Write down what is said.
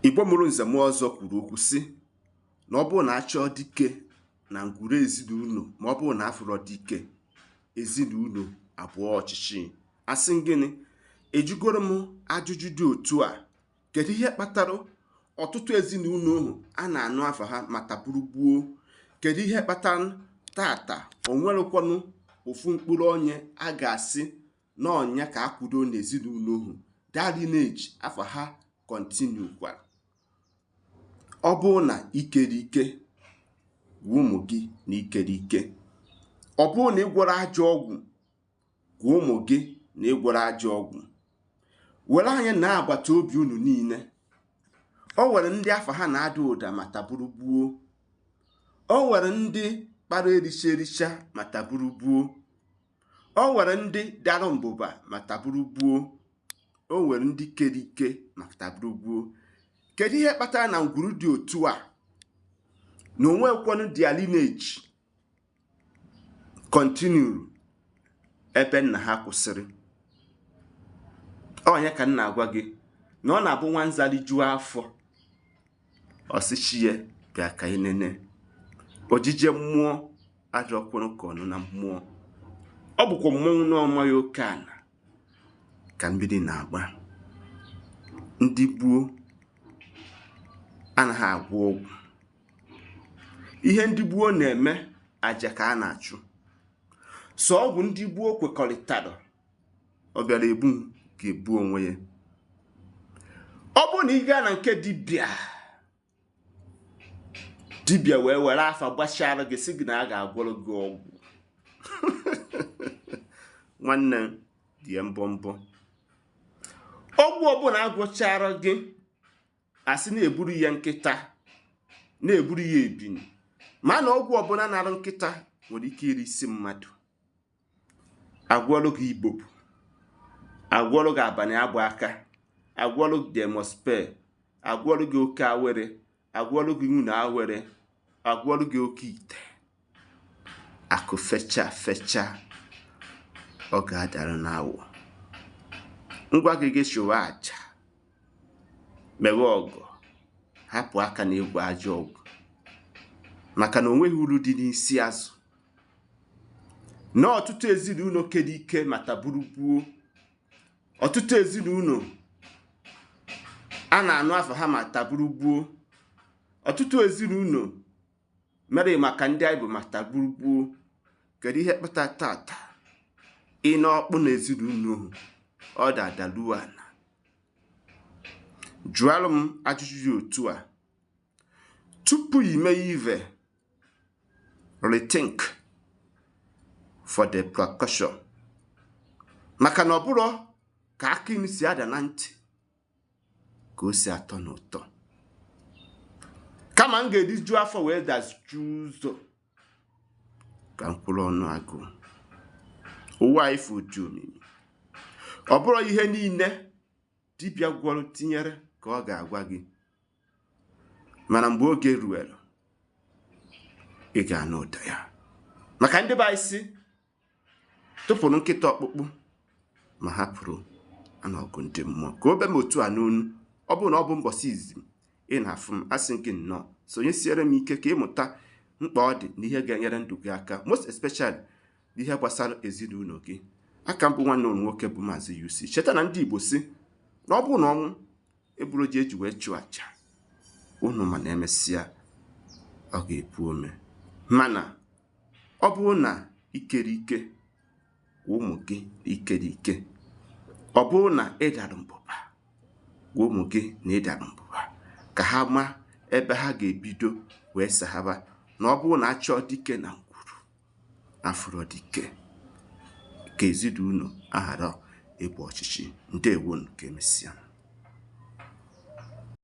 Igbo mụrụ nze mụọ ọzọ kwuru okwu sị na ọ bụrụ na achọọ dike na ngwuru ezinụlọ, ma ọ bụrụ na afụrọ dike, ezinụlọ abụọ ọchịchị. Asị gịnị? Ejugoro m ajụjụ dị otu a: kedu ihe kpatara ọtụtụ ezinụlọ ohu a na-anụ afa ha ma taburu gbuo? Kedu ihe kpatara tata o nwerekwanụ ofu mkpụrụ onye a ga-asị na ọnya ka akwudo n'ezinụlọ ohu that lineage afa ha continue kwara? Ọ bụrụ na ikere ike, gwa ụmụ gị na ikere ike. Ọ bụrụ na ị gwọrọ ajọ ọgwụ, gwa ụmụ gị na ị gwọrọ ajọ ọgwụ. Were anya na agbata obi unu niile, o nwere ndị afa ha na-ada ụda ma taburu gbuo. O nwere ndị kpara ericha ericha ma taburu gbuo. O nwere ndị dara mbụba ma taburu gbuo. O nwere ndị kere ike ma taburu gbuo. Kedu ihe kpatara na ngwuru dị otu a na onwekwanụ their lineage continue ebe nna ha kwụsịrị? Onye ka m na-agwa gị na ọ na-abụ nwa nzali juo afọ, ọsịchi ya bịa ka ị nene ojije mmụọ adọkwụrụ ka ọnụ na mmụọ. Ọ bụkwa mmọnwụ na ọmaghị oke ala ka mmiri na-agba. Ndị gboo anaghị agwọ ọgwụ. Ihe ndị gboo na-eme, aja ka a na-achụ. Sọ ọgwụ ndị gboo kwekọrịtara, ọ bịara egbu ga-ebu onwe ya. Ọ bụrụ na ị gaa na nke dibịa, dibịa wee were afa gbachara gị, sị gị na a ga-agwọrọ gị ọgwụ, nwanne dị mbọ mbọ. Ọgwụ ọbụla agwọchara gị, asị na-eburu ya nkịta, na-eburu ya ebini, ma na ọgwụ ọbụla nara nkịta nwere ike iri isi mmadụ. Agwọrọ gị igbopụ, agwọrọ gị abalị agba aka, agwọrọ gị demospe, agwọrọ gị oke awere, agwọrọ gị nwunye awere, agwọrọ gị oke ite, akụ fecha fecha, ọ ga-adara n'awọ. Ngwa gị, gị chụwa aja, mewe ọgọ, hapụ aka na ịgwọ ajọ ọgwụ, maka na o nweghị uru dị n'isi azụ. Na ọtụtụ ezinụlọ kere ike ma taburu gbuo, ọtụtụ ezinụlọ a na-anụ afọ ha ma taburu gbuo, ọtụtụ ezinụlọ mere maka ndị anyị bụ ma taburu gbuo. Kedu ihe kpata tata ị n'ọkpụ na ezinụlọ ọ dadaluo ala? Jụọrọ m ajụjụ dị otu a: tupu ime ive, rethink for the precaution, maka na ọ bụrụ ka aka inu si ada na ntị ka o si atọ n'ụtọ. Kama m ga-eriju afọ wee daju ụzọ ka m kwụrụ ọnụ agụụ. Ụwa ife dị omimi. Ọ bụrụ ihe niile dibịa gwọrọ tinyere ka ọ ga-agwa gị, mana mgbe oge ruere, ị ga-anụ ụda ya. Maka ndị be anyị si tụpụrụ nkịta ọkpụkpụ ma hapụrụ anọgụ ndị mmụọ ka o be m otu a n'onu. Ọ bụrụ na ọ bụ mbọsị izi ị na-afụ m, asị gị nnọọ, sonyesiere m ike ka ịmụta mkpa ọ dị na ihe ga-enyere ndụ gị aka, most especially n'ihe gbasara ezinụlọ gị. Aka mbụ, nwanne ụlọ nwoke bụ Maazị UC. Cheta na ndị Igbo si na ọ bụrụ na ọnwụ eburu ji eji wee chụọ aja unu, mana emesịa ọ ga-epu ome. Mana ọ bụrụ na ikere ike, gwa ụmụ gị na ikere ike. Ọ bụrụ na ị dara mbụba, gwa ụmụ gị na ị dara mbụba, ka ha ma ebe ha ga-ebido wee sahaba. Na ọ bụrụ na achọọ dike na ngwuru, afụrọ dike, ka ezinụlọ aghara ịbụ ọchịchị. Ndewonu, ka emesịa.